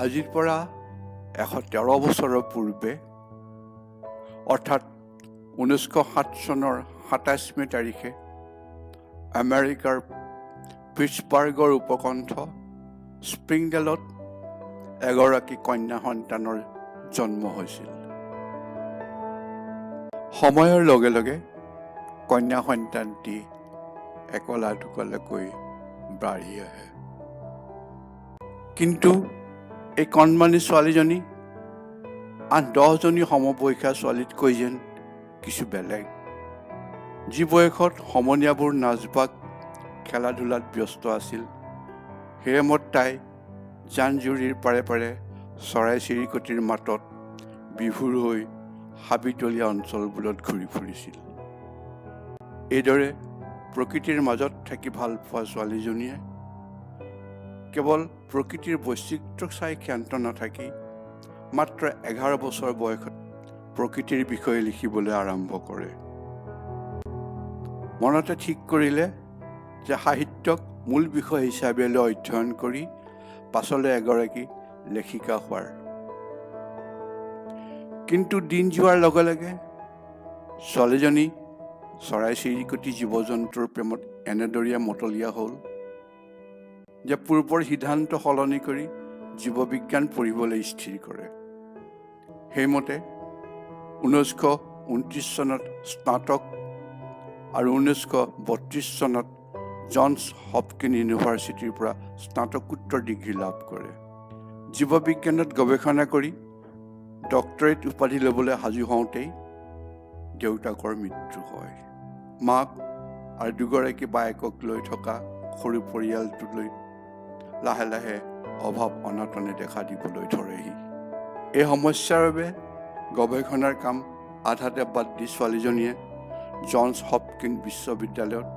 আজিৰ পৰা 113 বছৰৰ পূৰ্বে, অৰ্থাৎ 1907 চনৰ 27 মে' তাৰিখে আমেৰিকাৰ পিটছবাৰ্গৰ উপকণ্ঠ স্প্ৰিংডেলত এগৰাকী কন্যা সন্তানৰ জন্ম হৈছিল। সময়ৰ লগে লগে কন্যা সন্তানটি একলা দুকলাকৈ বাঢ়ি আহে। কিন্তু এই কণমানি ছোৱালীজনী আন 10জনী সমবয়সীয়া ছোৱালীতকৈ যেন কিছু বেলেগ। যি বয়সত সমনীয়াবোৰ নাচ বাগ, খেলা ধূলাত ব্যস্ত আছিল, সেই সময়ত তাই জান জুৰিৰ পাৰে পাৰে চৰাই চিৰিকটিৰ মাতত বিভোৰ হৈ হাবিতলীয়া অঞ্চলবোৰত ঘূৰি ফুৰিছিল। এইদৰে প্ৰকৃতিৰ মাজত থাকি ভাল পোৱা ছোৱালীজনীয়ে কেৱল প্ৰকৃতিৰ বৈচিত্ৰ্য চাই ক্ষান্ত নাথাকি মাত্ৰ 11 বছৰ বয়সত প্ৰকৃতিৰ বিষয়ে লিখিবলৈ আৰম্ভ কৰে। মনতে ঠিক কৰিলে যে সাহিত্যক মূল বিষয় হিচাপে লৈ অধ্যয়ন কৰি পাছলৈ এগৰাকী লেখিকা হোৱাৰ। কিন্তু দিন যোৱাৰ লগে লগে ছোৱালীজনী চৰাই চিৰিকটি, জীৱ জন্তুৰ প্ৰেমত এনেদৰে মতলীয়া হ'ল যে পূৰ্বৰ সিদ্ধান্ত সলনি কৰি জীৱবিজ্ঞান পঢ়িবলৈ স্থিৰ কৰে। সেইমতে 1929 চনত স্নাতক আৰু 1932 চনত জনছ হপকিন ইউনিভাৰ্চিটিৰ পৰা স্নাতকোত্তৰ ডিগ্ৰী লাভ কৰে। জীৱবিজ্ঞানত গৱেষণা কৰি ডক্টৰেট উপাধি ল'বলৈ সাজু হওঁতেই দেউতাকৰ মৃত্যু হয়। মাক আৰু দুগৰাকী বায়েকক লৈ থকা সৰু পৰিয়ালটোলৈ লাহে লাহে অভাৱ অনাটনে দেখা দিবলৈ ধৰেহি। এই সমস্যাৰ বাবে গৱেষণাৰ কাম আধাতে বাদ দি ছোৱালীজনীয়ে জনছ হপকিন বিশ্ববিদ্যালয়ত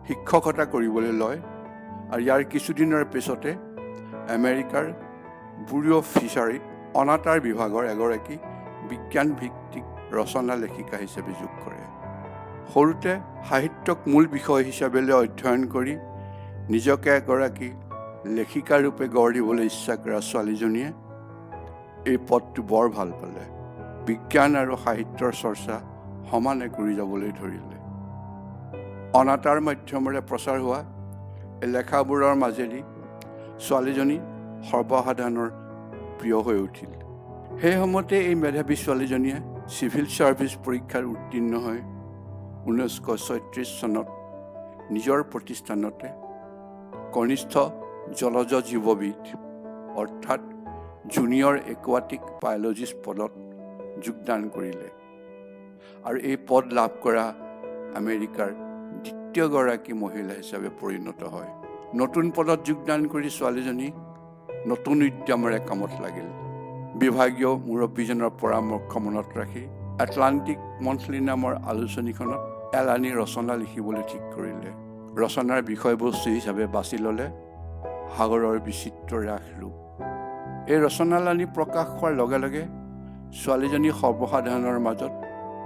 শিক্ষকতা কৰিবলৈ লয় আৰু ইয়াৰ কিছুদিনৰ পিছতে আমেৰিকাৰ ব্যুৰ' অফ ফিচাৰীত অনাতাঁৰ বিভাগৰ এগৰাকী বিজ্ঞানভিত্তিক ৰচনা লেখিকা হিচাপে যোগ কৰে। সৰুতে সাহিত্যক মূল বিষয় হিচাপে লৈ অধ্যয়ন কৰি নিজকে এগৰাকী লেখিকা ৰূপে গঢ় দিবলৈ ইচ্ছা কৰা ছোৱালীজনীয়ে এই পথটো বৰ ভাল পালে। বিজ্ঞান আৰু সাহিত্যৰ চৰ্চা সমানে কৰি যাবলৈ ধৰিলে। অনাতাঁৰ মাধ্যমেৰে প্ৰচাৰ হোৱা এই লেখাবোৰৰ মাজেদি ছোৱালীজনী সৰ্বসাধাৰণৰ প্ৰিয় হৈ উঠিল। সেই সময়তে এই মেধাৱী ছোৱালীজনীয়ে চিভিল ছাৰ্ভিচ পৰীক্ষাত উত্তীৰ্ণ হৈ 1936 চনত নিজৰ প্ৰতিষ্ঠানতে কনিষ্ঠ জলজ জীৱবিদ, অৰ্থাৎ জুনিয়ৰ একুৱাটিক বায়'লজিষ্ট পদত যোগদান কৰিলে আৰু এই পদ লাভ কৰা আমেৰিকাৰ দ্বিতীয়গৰাকী মহিলা হিচাপে পৰিণত হয়। নতুন পদত যোগদান কৰি ছোৱালীজনী নতুন উদ্যমেৰে কামত লাগিল। বিভাগীয় মুৰব্বীজনৰ পৰামৰ্শ মনত ৰাখি এটলাণ্টিক মন্থলি নামৰ আলোচনীখনত এলানি ৰচনা লিখিবলৈ ঠিক কৰিলে। ৰচনাৰ বিষয়বস্তু হিচাপে বাছি ল'লে সাগৰৰ বিচিত্ৰ ৰাস ৰূপ। এই ৰচনালানি প্ৰকাশ হোৱাৰ লগে লগে ছোৱালীজনী সৰ্বসাধাৰণৰ মাজত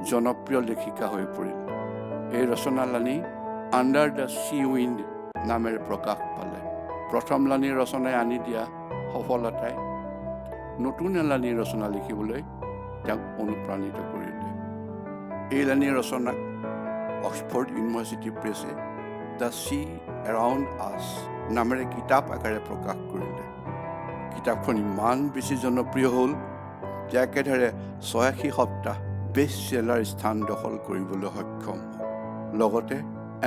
জনপ্ৰিয় লেখিকা হৈ পৰিল। এই ৰচনালানি আণ্ডাৰ the C wind নামেৰে প্ৰকাশ পালে। প্ৰথম লানি ৰচনাই আনি দিয়া সফলতাই নতুন এলানি ৰচনা লিখিবলৈ তেওঁক অনুপ্ৰাণিত কৰিলে। এই লানি ৰচনাক অক্সফৰ্ড ইউনিভাৰ্চিটি প্ৰেছে the C around আছ নামেৰে কিতাপ আকাৰে প্ৰকাশ কৰিলে। কিতাপখন ইমান বেছি জনপ্ৰিয় হ'ল যে একেধাৰে 86 সপ্তাহ বেষ্ট চেলাৰ স্থান দখল কৰিবলৈ সক্ষম হ'ল, লগতে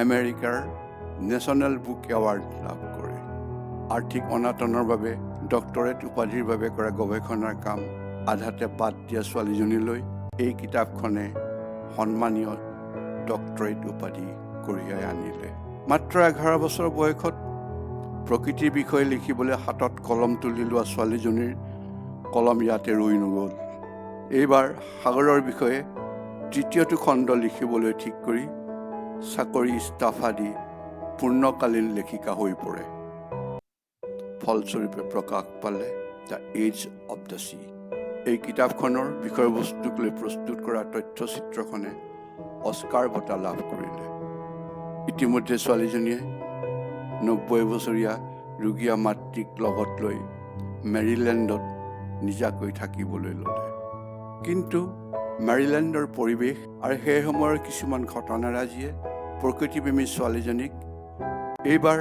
আমেৰিকাৰ নেশ্যনেল বুক এৱাৰ্ড লাভ কৰে। আৰ্থিক অনাটনৰ বাবে ডক্টৰেট উপাধিৰ বাবে কৰা গৱেষণাৰ কাম আধাতে বাদ দিয়া ছোৱালীজনীলৈ এই কিতাপখনে সন্মানীয় ডক্টৰেট উপাধি কঢ়িয়াই আনিলে। মাত্ৰ 11 বছৰ বয়সত প্ৰকৃতিৰ বিষয়ে লিখিবলৈ হাতত কলম তুলি লোৱা ছোৱালীজনীৰ কলম ইয়াতে ৰৈ নগ'ল। এইবাৰ সাগৰৰ বিষয়ে তৃতীয়টো খণ্ড লিখিবলৈ ঠিক কৰি চাকৰি ইস্তফা দি পূৰ্ণকালীন লেখিকা হৈ পৰে। ফলস্বৰূপে প্ৰকাশ পালে the as of the C. এই কিতাপখনৰ বিষয়বস্তুক লৈ প্ৰস্তুত কৰা তথ্যচিত্ৰখনে অস্কাৰ বঁটা লাভ কৰিলে। ইতিমধ্যে ছোৱালীজনীয়ে 90 বছৰীয়া ৰুগীয়া মাতৃক লগত লৈ মেৰিলেণ্ডত নিজাকৈ থাকিবলৈ ল'লে। কিন্তু মেৰিলেণ্ডৰ পৰিৱেশ আৰু সেই সময়ৰ কিছুমান ঘটনাৰাজিয়ে প্ৰকৃতিপ্ৰেমী ছোৱালীজনীক এইবাৰ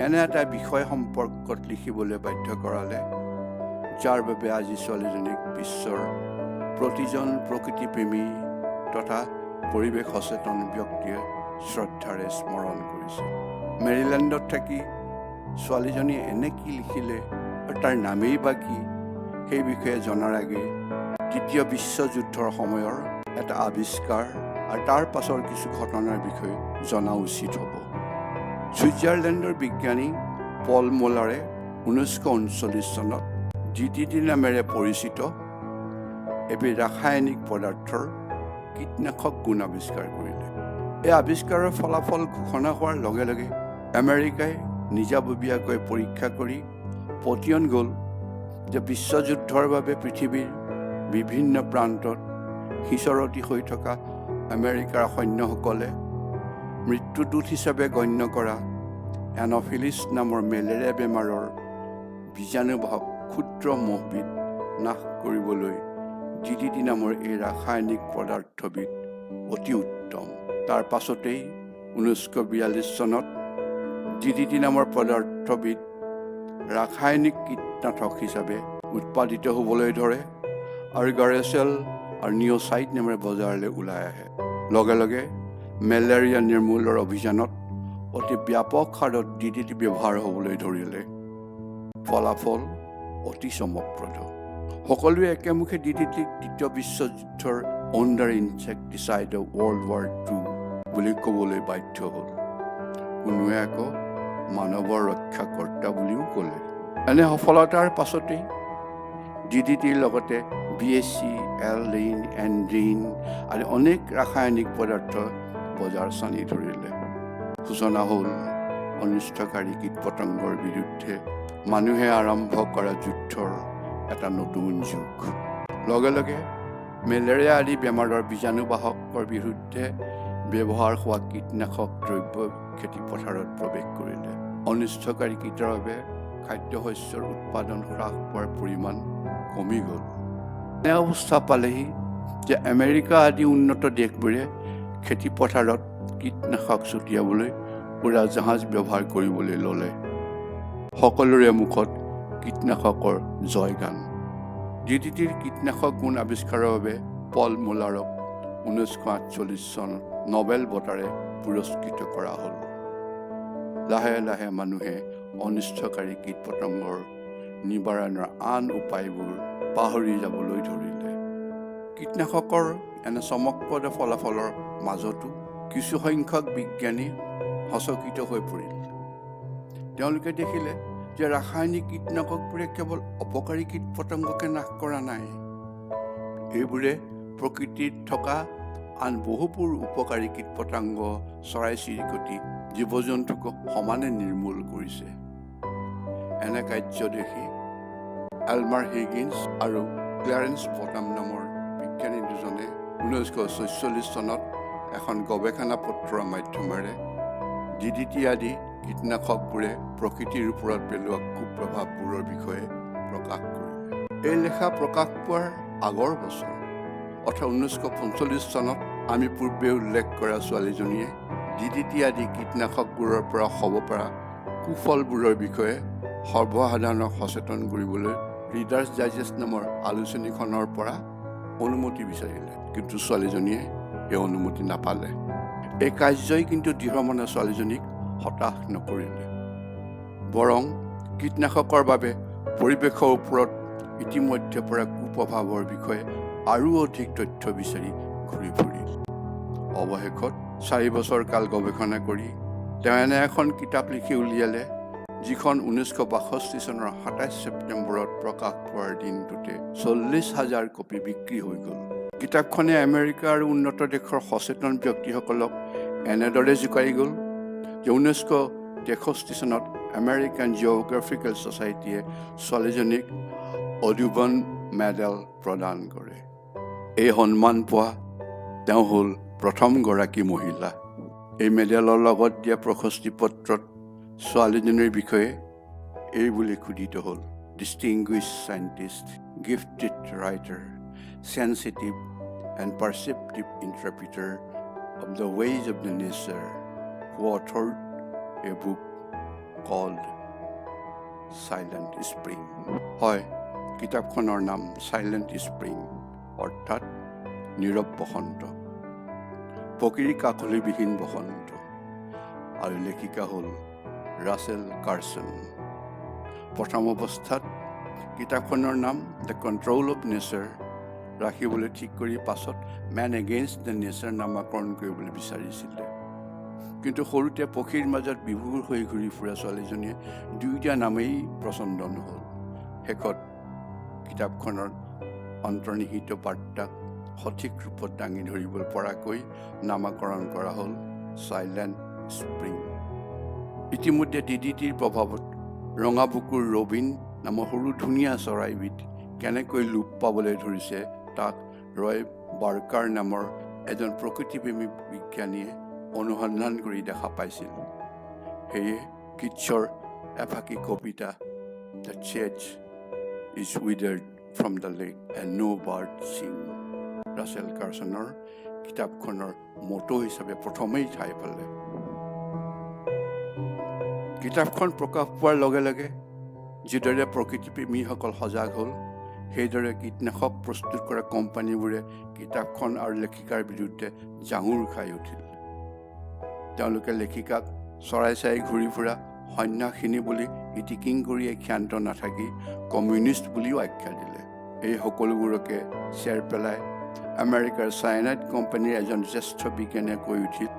এনে এটা বিষয় সম্পৰ্কত লিখিবলৈ বাধ্য কৰালে, যাৰ বাবে আজি ছোৱালীজনীক বিশ্বৰ প্ৰতিজন প্ৰকৃতিপ্ৰেমী তথা পৰিৱেশ সচেতন ব্যক্তিয়ে শ্ৰদ্ধাৰে স্মৰণ কৰিছে। মেৰিলেণ্ডত থাকি ছোৱালীজনীয়ে এনে কি লিখিলে আৰু তাৰ নামেই বা কি, সেই বিষয়ে জনাৰ আগে দ্বিতীয় বিশ্বযুদ্ধৰ সময়ৰ এটা আৱিষ্কাৰ আৰু তাৰ পাছৰ কিছু ঘটনাৰ বিষয়ে জনা উচিত হ'ব। ছুইজাৰলেণ্ডৰ বিজ্ঞানী পল মোলাৰে 1939 চনত ডিডিটি নামেৰে পৰিচিত এবিধ ৰাসায়নিক পদাৰ্থৰ কীটনাশক গুণ আৱিষ্কাৰ কৰিলে। এই আৱিষ্কাৰৰ ফলাফল ঘোষণা হোৱাৰ লগে লগে আমেৰিকাই নিজাববীয়াকৈ পৰীক্ষা কৰি পতিয়ন গ'ল যে বিশ্বযুদ্ধৰ বাবে পৃথিৱীৰ বিভিন্ন প্ৰান্তত সিঁচৰতি হৈ থকা আমেৰিকাৰ সৈন্যসকলে মৃত্যুদূত হিচাপে গণ্য কৰা এনফিলিছ নামৰ মেলেৰিয়া বেমাৰৰ বীজাণুবাহক ক্ষুদ্ৰ মহবিধ নাশ কৰিবলৈ ডিডিটি নামৰ এই ৰাসায়নিক পদাৰ্থবিধ অতি উত্তম। তাৰ পাছতেই 1942 চনত ডিডিটি নামৰ পদাৰ্থবিধ ৰাসায়নিক কীটনাশক হিচাপে উৎপাদিত হ'বলৈ ধৰে আৰু গাৰেচেল আৰু নিঅ'চাইড নামেৰে বজাৰলৈ ওলাই আহে। লগে লগে মেলেৰিয়া নিৰ্মূলৰ অভিযানত অতি ব্যাপক হাৰত ডিডিটি ব্যৱহাৰ হ'বলৈ ধৰিলে। ফলাফল অতি চমকপ্ৰদ। সকলোৱে একেমুখে ডিডিটিক দ্বিতীয় বিশ্বযুদ্ধৰ wonder insecticide of World War II বুলি ক'বলৈ বাধ্য হ'ল। কোনোৱে আকৌ মানৱৰ ৰক্ষাকৰ্তা বুলিও ক'লে। এনে সফলতাৰ পাছতেই ডিডিটিৰ লগতে বিএইচচি, এলড্ৰিন, এণ্ড্ৰিন আদি অনেক ৰাসায়নিক পদাৰ্থ বজাৰ ছানি ধৰিলে। সূচনা হ'ল অনিষ্টকাৰী কীট পতংগৰ বিৰুদ্ধে মানুহে আৰম্ভ কৰা যুদ্ধৰ এটা নতুন যুগ। লগে লগে মেলেৰিয়া আদি বেমাৰৰ বীজাণুবাহকৰ বিৰুদ্ধে ব্যৱহাৰ হোৱা কীটনাশক দ্ৰব্য খেতিপথাৰত প্ৰৱেশ কৰিলে। অনিষ্টকাৰী কীটৰ বাবে খাদ্য শস্যৰ উৎপাদন হ্ৰাস পোৱাৰ পৰিমাণ কমি গ'ল। এনে অৱস্থা পালেহি যে আমেৰিকা আদি উন্নত দেশবোৰে খেতিপথাৰত কীটনাশক ছটিয়াবলৈ উৰাজাহাজ ব্যৱহাৰ কৰিবলৈ ল'লে। সকলোৰে মুখত কীটনাশকৰ জয়গান। ডিডিটিৰ কীটনাশক গুণ আৱিষ্কাৰৰ বাবে পল মোলাৰক 1948 চনত নবেল বঁটাৰে পুৰস্কৃত কৰা হ'ল। লাহে লাহে মানুহে অনিষ্টকাৰী কীট পতংগৰ নিবাৰণৰ আন উপায়বোৰ পাহৰি যাবলৈ ধৰিলে। কীটনাশকৰ এনে চমকপ্ৰদ ফলাফলৰ মাজতো কিছুসংখ্যক বিজ্ঞানী সচকিত হৈ পৰিল। তেওঁলোকে দেখিলে যে ৰাসায়নিক কীটনাশকবোৰে কেৱল অপকাৰী কীট পতংগকে নাশ কৰা নাই, এইবোৰে প্ৰকৃতিত থকা আন বহুবোৰ উপকাৰী কীট পতংগ, চৰাই চিৰিকটি, জীৱ জন্তুকো সমানে নিৰ্মূল কৰিছে। এনে কাৰ্য দেখি এলমাৰ হিগিন্স আৰু ক্লাৰেন্স বটাম নামৰ বিজ্ঞানী দুজনে 1946 চনত এখন গৱেষণা পত্ৰৰ মাধ্যমেৰে ডিডিটি আদি কীটনাশকবোৰে প্ৰকৃতিৰ ওপৰত পেলোৱা কুপ্ৰভাৱবোৰৰ বিষয়ে প্ৰকাশ কৰিলে। এই লেখা প্ৰকাশ পোৱাৰ আগৰ বছৰ, অৰ্থাৎ 1945 চনত আমি পূৰ্বে উল্লেখ কৰা ছোৱালীজনীয়ে ডিডিটি আদি কীটনাশকবোৰৰ পৰা হ'ব পৰা কুফলবোৰৰ বিষয়ে সৰ্বসাধাৰণক সচেতন কৰিবলৈ ৰিডাৰ্ছ ডাইজেষ্ট নামৰ আলোচনীখনৰ পৰা অনুমতি বিচাৰিলে। কিন্তু ছোৱালীজনীয়ে এই অনুমতি নাপালে। এই কাৰ্যই কিন্তু দৃঢ়মনা ছোৱালীজনীক হতাশ নকৰিলে, বৰং কীটনাশকৰ বাবে পৰিৱেশৰ ওপৰত ইতিমধ্যে পৰা কুপ্ৰভাৱৰ বিষয়ে আৰু অধিক তথ্য বিচাৰি ঘূৰি ফুৰিল। অৱশেষত 4 বছৰ কাল গৱেষণা কৰি তেওঁ এনে এখন কিতাপ লিখি উলিয়ালে, যিখন 1962 চনৰ 27 ছেপ্টেম্বৰত প্ৰকাশ পোৱাৰ দিনটোতে 40,000 কপি বিক্ৰী হৈ গ'ল। কিতাপখনে আমেৰিকা আৰু উন্নত দেশৰ সচেতন ব্যক্তিসকলক এনেদৰে জোকাৰি গ'ল যে 1963 চনত আমেৰিকান জিঅ'গ্ৰাফিকেল ছ'চাইটিয়ে ছোৱালীজনীক অডুবন মেডেল প্ৰদান কৰে। এই সন্মান পোৱা তেওঁ হ'ল প্ৰথমগৰাকী মহিলা। এই মেডেলৰ লগত দিয়া প্ৰশস্তি পত্ৰত ছোৱালীজনীৰ বিষয়ে এই বুলি খোদিত হ'ল, Distinguished scientist, gifted writer, sensitive and perceptive interpreter of the ways of the nature, who authored a book called Silent Spring. হয়, কিতাপখনৰ নাম চাইলেণ্ট স্প্ৰিং, অৰ্থাৎ নীৰৱ বসন্ত, পকীৰ কাকলিবিহীন বসন্ত। আৰু লেখিকা হ'ল ৰাছেল কাৰ্চন। প্ৰথম অৱস্থাত কিতাপখনৰ নাম the control of nature ৰাখিবলৈ ঠিক কৰি পাছত মেন এগেইনষ্ট the nature নামাকৰণ কৰিবলৈ বিচাৰিছিলে। কিন্তু সৰুতে পক্ষীৰ মাজত বিভোৰ হৈ ঘূৰি ফুৰা ছোৱালীজনীয়ে দুয়োটা নামেই পচন্দ নহ'ল। শেষত কিতাপখনৰ অন্তৰ্নিহিত বাৰ্তাক সঠিক ৰূপত দাঙি ধৰিব পৰাকৈ নামাকৰণ কৰা হ'ল চাইলেণ্ট স্প্ৰিং। ইতিমধ্যে ডিডিটিৰ প্ৰভাৱত ৰঙা বুকুৰ ৰবিন নামৰ সৰু ধুনীয়া চৰাইবিধ কেনেকৈ লোপ পাবলৈ ধৰিছে, তাক ৰয় বাৰ্কাৰ নামৰ এজন প্ৰকৃতিপ্ৰেমী বিজ্ঞানীয়ে অনুসন্ধান কৰি দেখা পাইছিল। সেয়ে কিটছৰ এফাকি কবিতা "The sedge is withered from the lake and no bird sing" Russell কাৰ্চনৰ কিতাপখনৰ মটো হিচাপে প্ৰথমেই ঠাই পালে। কিতাপখন প্ৰকাশ পোৱাৰ লগে লগে যিদৰে প্ৰকৃতিপ্ৰেমীসকল সজাগ হ'ল, সেইদৰে কীটনাশক প্ৰস্তুত কৰা কোম্পানীবোৰে কিতাপখন আৰু লেখিকাৰ বিৰুদ্ধে জাঙুৰ খাই উঠিল। তেওঁলোকে লেখিকাক চৰাই চাই ঘূৰি ফুৰা সন্যাসিনী বুলি ইতিকিং কৰিয়ে ক্ষান্ত নাথাকি কমিউনিষ্ট বুলিও আখ্যা দিলে। এই সকলোবোৰকে চেৰ পেলাই আমেৰিকাৰ চাইনাইড কোম্পানীৰ এজন জ্যেষ্ঠ বিজ্ঞানীয়ে কৈ উঠিল,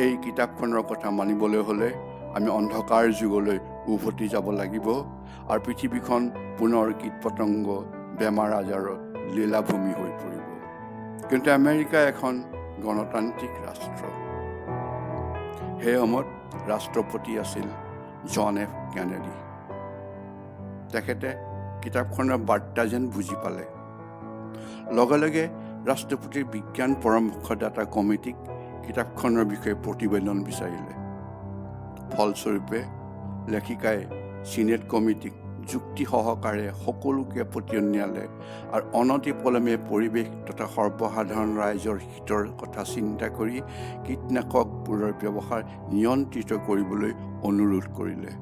এই কিতাপখনৰ কথা মানিবলৈ হ'লে আমি অন্ধকাৰ যুগলৈ উভতি যাব লাগিব আৰু পৃথিৱীখন পুনৰ কীট পতংগ, বেমাৰ আজাৰৰ লীলাভূমি হৈ পৰিব। কিন্তু আমেৰিকা এখন গণতান্ত্ৰিক ৰাষ্ট্ৰ। সেই সময়ত ৰাষ্ট্ৰপতি আছিল জন এফ কেনেডি। তেখেতে কিতাপখনৰ বাৰ্তা যেন বুজি পালে। লগে লগে ৰাষ্ট্ৰপতিৰ বিজ্ঞান পৰামৰ্শদাতা কমিটিক কিতাপখনৰ বিষয়ে প্ৰতিবেদন বিচাৰিলে। ফলস্বৰূপে লেখিকাই চিনেট কমিটিক যুক্তি সহকাৰে সকলোকে পতিয়ন নিয়ালে আৰু অনতিপলমে পৰিৱেশ তথা সৰ্বসাধাৰণ ৰাইজৰ হিতৰ কথা চিন্তা কৰি কীটনাশকবোৰৰ ব্যৱহাৰ নিয়ন্ত্ৰিত কৰিবলৈ অনুৰোধ কৰিলে।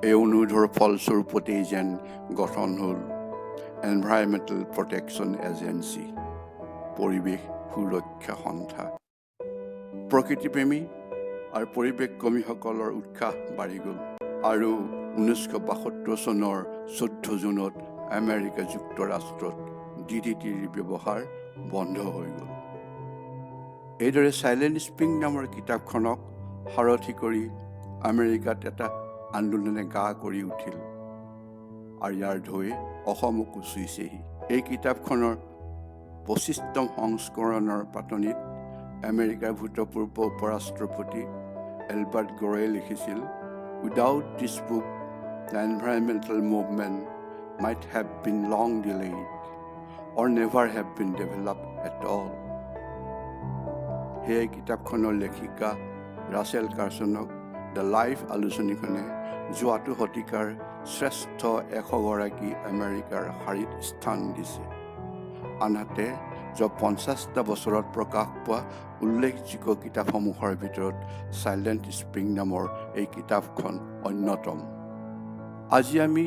এই অনুৰোধৰ ফলস্বৰূপতেই যেন গঠন হ'ল এনভাইৰমেণ্টেল প্ৰটেকশ্যন এজেঞ্চি, পৰিৱেশ সুৰক্ষা সন্থা। প্ৰকৃতিপ্ৰেমী আৰু পৰিৱেশ কৰ্মীসকলৰ উৎসাহ বাঢ়ি গ'ল আৰু 1972 চনৰ 14 জুনত আমেৰিকা যুক্তৰাষ্ট্ৰত ডিডিটিৰ ব্যৱহাৰ বন্ধ হৈ গ'ল। এইদৰে চাইলেণ্ট স্প্ৰিং নামৰ কিতাপখনক সাৰথি কৰি আমেৰিকাত এটা আন্দোলনে গা কৰি উঠিল আৰু ইয়াৰ ঢৌৱে অসমকো চুইছেহি। এই কিতাপখনৰ 25তম সংস্কৰণৰ পাতনিত আমেৰিকাৰ ভূতপূৰ্ব উপ-ৰাষ্ট্ৰপতি এলবাৰ্ট গৰে লিখিছিল, "Without this book, the environmental movement might have been long delayed or never have been developed at all." সেয়ে কিতাপখনৰ লেখিকা ৰাছেল কাৰ্চনক the life আলোচনীখনে যোৱাটো শতিকাৰ শ্ৰেষ্ঠ 100গৰাকী আমেৰিকাৰ শাৰীত স্থান দিছে। আনহাতে যোৱা 50টা বছৰত প্ৰকাশ পোৱা উল্লেখযোগ্য কিতাপসমূহৰ ভিতৰত চাইলেণ্ট স্প্ৰিং নামৰ এই কিতাপখন অন্যতম। আজি আমি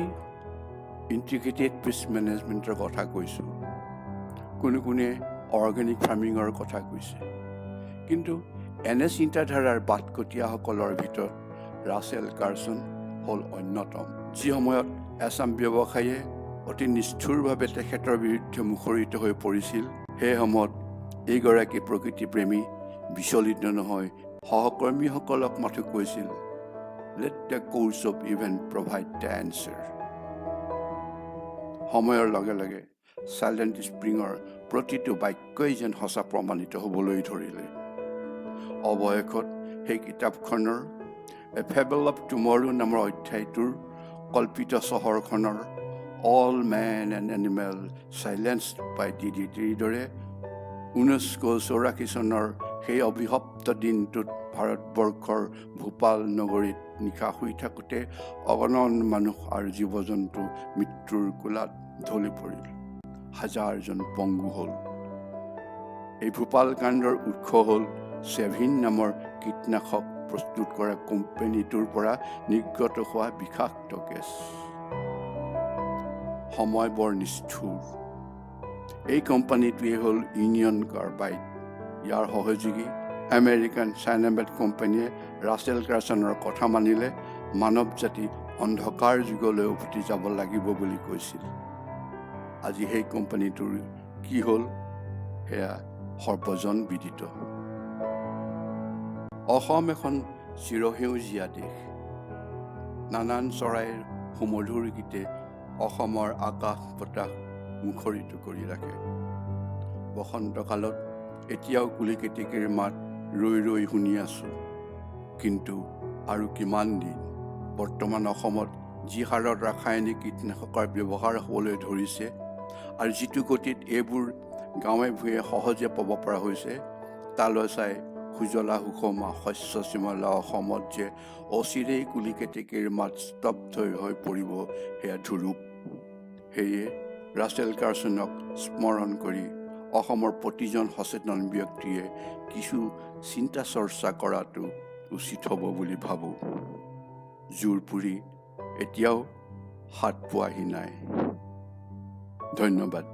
ইণ্টিগ্ৰেটেড পেষ্ট মেনেজমেণ্টৰ কথা কৈছোঁ, কোনো কোনে অৰ্গেনিক ফাৰ্মিঙৰ কথা কৈছে। কিন্তু এনে চিন্তাধাৰাৰ বাটকটীয়াসকলৰ ভিতৰত ৰাছেল কাৰ্চন হ'ল অন্যতম। যি সময়ত এচাম ব্যৱসায়ীয়ে অতি নিষ্ঠুৰভাৱে তেখেতৰ বিৰুদ্ধে মুখৰিত হৈ পৰিছিল, সেই সময়ত এইগৰাকী প্ৰকৃতিপ্ৰেমী বিচলিত নহয় সহকৰ্মীসকলক মাথো কৈছিল, "Let the course of event provide the answer." সময়ৰ লগে লগে চাইলেণ্ট স্প্ৰিঙৰ প্ৰতিটো বাক্যই যেন সঁচা প্ৰমাণিত হ'বলৈ ধৰিলে। অৱশেষত সেই কিতাপখনৰ এ ফেবল অফ টুমৰো নামৰ অধ্যায়টোৰ কল্পিত চহৰখনৰ "All man and animal silenced by ডিডিটিৰ" দৰে 1984 চনৰ সেই অভিশপ্ত দিনটোত ভাৰতবৰ্ষৰ ভূপাল নগৰীত নিশা শুই থাকোঁতে অগণন মানুহ আৰু জীৱ জন্তু মৃত্যুৰ কোলাত ঢলি পৰিল, হাজাৰজন পংগু হ'ল। এই ভূপাল কাণ্ডৰ উৎস হ'ল ছেভিন নামৰ কীটনাশক প্ৰস্তুত কৰা কোম্পানীটোৰ পৰা নিৰ্গত হোৱা বিষাক্ত গেছ। সময় বৰ নিষ্ঠুৰ। এই কোম্পানীটোৱে হ'ল ইউনিয়ন কাৰ্বাইড। ইয়াৰ সহযোগী আমেৰিকান চাইনামেট কোম্পানীয়ে ৰাছেল কাৰ্চনৰ কথা মানিলে মানৱ জাতি অন্ধকাৰ যুগলৈ উভতি যাব লাগিব বুলি কৈছিল। আজি সেই কোম্পানীটোৰ কি হ'ল, সেয়া সৰ্বজন বিদিত। অসম এখন চিৰসেউজীয়া দেশ। নানান চৰাইৰ সুমধুৰ গীতে অসমৰ আকাশ বতাহ মুখৰিত কৰি ৰাখে। বসন্তকালত এতিয়াও কুলি কেতেকীৰ মাত ৰৈ ৰৈ শুনি আছোঁ। কিন্তু আৰু কিমান দিন? বৰ্তমান অসমত যি হাৰত ৰাসায়নিক কীটনাশকৰ ব্যৱহাৰ হ'বলৈ ধৰিছে আৰু যিটো গতিত এইবোৰ গাঁৱে ভূঞে সহজে পাব পৰা হৈছে, তালৈ চাই সুজলা সুষমা শস্য শ্যামলা অসমত যে অচিৰেই কুলি কেতেকীৰ মাত স্তব্ধ হৈ পৰিব, সেয়া ধুৰূপ। সেয়ে ৰাছেল কাৰ্চনক স্মৰণ কৰি অসমৰ প্ৰতিজন সচেতন ব্যক্তিয়ে কিছু চিন্তা চৰ্চা কৰাটো উচিত হ'ব বুলি ভাবোঁ। জোৰ পুৰি এতিয়াও হাত পোৱাহি নাই। ধন্যবাদ।